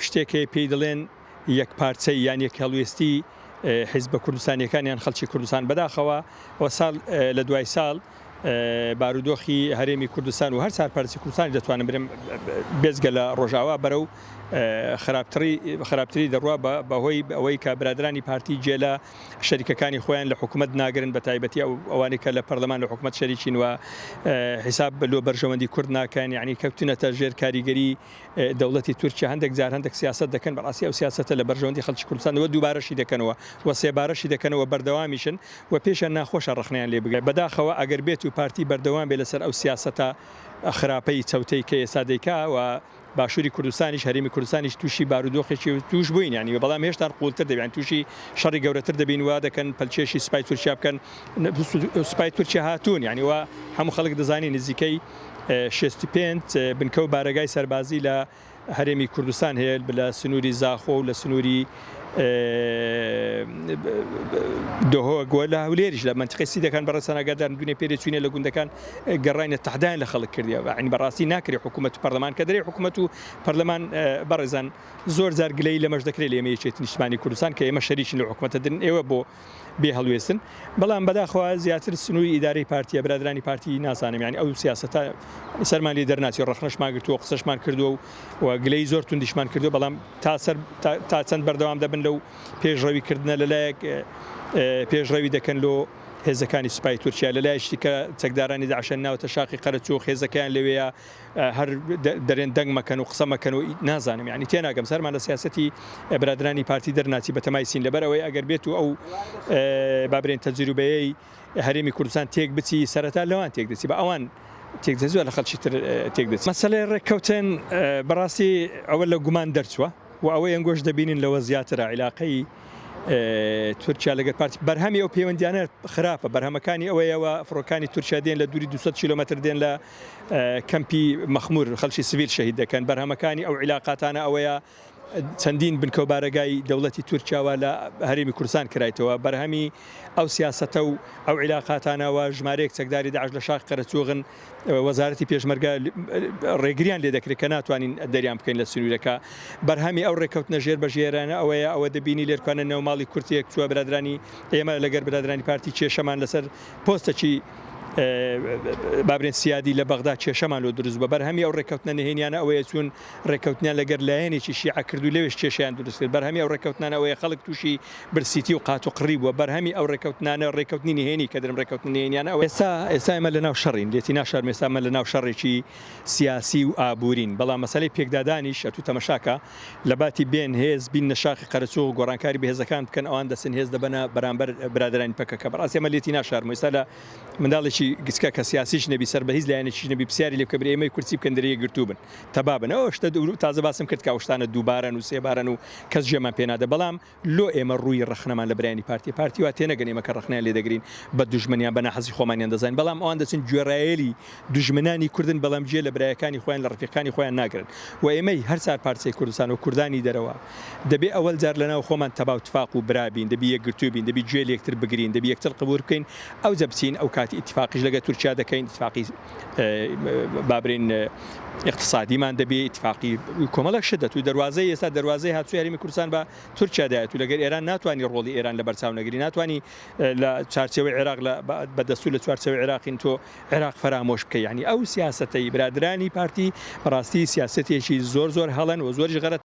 شتێک هەیە پێی دەڵێن یەکپارچەی یان یەکهەڵوێستی حیزبە کوردستانیەکان یان خەڵکی کوردستان بەداخەوە و ساڵ لە دوای ساڵ بارودۆخی هەرێمی کوردستان و هەر چار پارچەی کوردستانی دەتوانم برم بێجگە لە ڕۆژاوا بەرەو خراپتری خراپتری دەڕوا بەهۆی ئەوەی کە برادرانی پارتی جێ لە شەریکەکانی خۆیان لە حکومەت ناگرن بە تایبەتی ئەو ئەوانەی کە لە پەرلەمان لە حکومەت شەریکین و حیساب لۆ بەرژەوەندی کورد ناکەن یعنی کەوتونەتە ژێر کاریگەری دەوڵەتی تورکیا هەندێک جار هەندێک سیاسەت دەکەن بەڕاستی ئەو سیاسەتە لە بەرژەوەندی خەڵکی کوردستان وە دووبارەشی دەکەنەوە و سێبارەشی دەکەنەوە بەردەوامیشن و پێشیان ناخۆشە ڕەخنەیان لێ بگرێت بەداخەوە ئەگەر بێت و پارتی بەردەوام بێ لەسەر ئەو سیاسەتە خراپەی چەوتەی کە ئێستا دەیکا و باشووری کوردستانیش هەرێمی کوردستانیش تووشی بارودۆخێکی تووش بووین یانی بەڵام هێشتان قوڵتر دەبین تووشی شەڕی گەورەتر دەبین وا دەکەن پەلکێشی سوپای تورکیا بکەن سوپای تورکیا هاتوون یانی وا هەموو خەڵک دەزانی نزیکەی 65 بنکە و بارەگای سەربازی لە هەرێمی کوردستان هەیە لە سنووری زاخۆ و لە سنووری دهۆک و لە هەولێریش لە مەنتیقەی سیدەکان بەڕێزتان ئاگادارن دوێنێ پێرێ چوینە لە گوندەکان گەڕاینە تەحدایان لە خەڵک کردیە یانی بەڕاستی ناکرێ حکوومەت و پەرلەمان کە دەرێ حکوومەت و پەرلەمان بەڕێزان زۆر جار گلەیی لەمەش دەکرێت لە ئێمە یەکێتی نیشتمانی کوردستان کە ئێمە شەریکین لە حکوومەتە دن ئێوە بۆ بێ هەڵوێستن بەڵام بەداخەوە زیاتر سنووری ئیدارەی پارتیە برادرانی پارتی نازانم یانی ئەو سیاسەتە سەرمان لێ دەرناچی ڕەخنەشمان گرتووە قسەشمان کردووە و و گلەیی زۆر توندیشمان کردووە بەڵام تا سەر تا چەند بەردەوام دەبن لەو پێشڕەوی کردنە لەلایەک پێشڕەوی دەکەن لۆ هێزەکانی سوپای تورکیا لەلایەکی دیکە چەکدارانی داعشیان ناوەتە شاخی قەرەچووخ هێزەکەیان لەوێیە هەر دەرێن دەنگ مەکەن و قسە مەکەن و نازانم یعنی تێناگەم سەرمان لە سیاسەتی برادرانی پارتی دەرناچی بەتەمای سین لەبەر ئەوەی ئەگەر بێت و ئەو بابرێن تەجروبەیەی هەرێمی کوردستان تێک بچی سەرەتا لەوان تێک دەچی بە ئەوان تێک دەچی لە خەڵکی تر تێک دەچی مەسەلەی ڕێککەوتن بەڕاستی ئەوە لە گومان دەرچووە و ئەوەی ئەنگۆش دەبینین لەوە زیاترە عیلاقەی تورکیا لەگەر پارتی بەرهەمی ئەو پەیوەندیانە خراپە بەرهەمەکانی ئەوەیەوە فڕۆکانی تورکیا دێن لە دووری 200 کیلۆمەتر دێن لە کەمپی مەخمور خەڵکی سڤیل شەهید دەکەن بەرهەمەکانی ئەو عیلاقاتانە ئەوەیە چەندین بنکە و بارەگای دەوڵەتی تورکیاوە لە هەرێمی کوردستان کرایتەوە، بەرهەمی ئەو سیاسەتە و ئەو عیلاقاتانەوە ژمارەیەک چەکداری داعش لە شاخ قەرەچوغن، وەزارەتی پێشمەرگە ڕێگریان لێ دەکرێت کە ناتوانین دەریان بکەین لە سنوورەکە. بەرهەمی ئەو ڕێککەوتنە ژێر بە ژێرانە ئەوەیە ئەوە دەبینی لێرکانە نێوماڵی کورد تێکچووە، برادرانی ئێمە لەگەر برادرانی پارتی کێشەمان لەسەر پۆستەکی با بڵێن سیادی لە بەغدا کێشەمان لۆ دروست بووە، بەرهەمی ئەو ڕێککەوتنە نهێنیانە ئەوەیە چوون ڕێککەوتنیان لەگەر لایەنێکی شیعە کرد و لەوێش کێشەیان دروست کرد، بەرهەمی ئەو ڕێککەوتنانە ئەوەیە خەڵک تووشی برسیتی و قاتوقڕی بووە، بەرهەمی ئەو ڕێککەوتنانە ڕێککەوتنی نهێنی کە دەرم ڕێککەوتنە نهێنیانە ئەوەیە ئێستا ئێستا ئێمە لەناو شەڕین، لێتی ناشارم ئێستا ئێمە لەناو شەڕێکی سیاسی و ئابوورین، بەڵام مەسەلەی پێکدادانیش ئەتوو تەمەشاکە لەباتی بێن هێز بیننە شاخی قەرەچوغ گۆڕانکاری بە هێزەکان بکەن ئەوان دەچن هێز دەبەنە بەرامبەر برادەرانی پەکەکە بەڕاستی ئەمە لێتی ناشارم ئێستا لە منداڵێکی گچکە کە سیاسیش نەبی سەر بە هیچ لایەنێکیش نەبی پرسیاری لێ بکە برێ ئێمەی کورد چی بکەن دەرێ یەکگرتوو بن تەبا بن ئەو شتە تازە باسم کرد کە ئەو شتانە دووبارەن و سێبارەن و کەس گوێمان پێ نادە بەڵام لۆ ئێمە ڕووی ڕەخنەمان لە برایانی پارتیە پارتی وا تێنەگەن ئێمە کە ڕەخنەیان لێ دەگرین بە دوژمنیان بە ناحەزی خۆمانیان دەزانین بەڵام ئەوان دەچن گوێڕایەلی دوژمنانی کوردن بەڵام گوێ لە برایەکانی خۆیان لە ڕفیقانی خۆیان ناگرن و ئێمەی هەر چار پارچەی کوردستان و کوردانی دەرەوە دەبێ ئەوەل جار لەناو خۆمان تەبا و تفاق و برا بین دەبی یەکگرتوو بین دەبی گوێ لە یەکتر بگرین دەبی یەکتر قبوول بکەین ئەوجە بچین ئەو کاتی ئیتفاقیش لەگەر تورکیا دەکەین ئیتفاقی با برێن ئیقتسادیمان دەبێ ئیتفاقی کۆمەڵێک شت دەتوو دەروازەی ئێستا دەروازەی هاتووی هەرێمی کوردستان بە تورکیا دایەت و لەگەر ئێران ناتوانانی ڕۆڵی ئێران لە بەرچاو نەگری ناتوانانی لە چارچێوەی عێراق لە بە دەستور لە چوارچێوەی عێراقین تۆ عێراق فەرامۆش بکەی یعنی ئەو سیاسەتەی برادرانی پارتی بەڕاستی سیاسەتێکی زۆر زۆر هەڵەن و زۆریش غەرەت.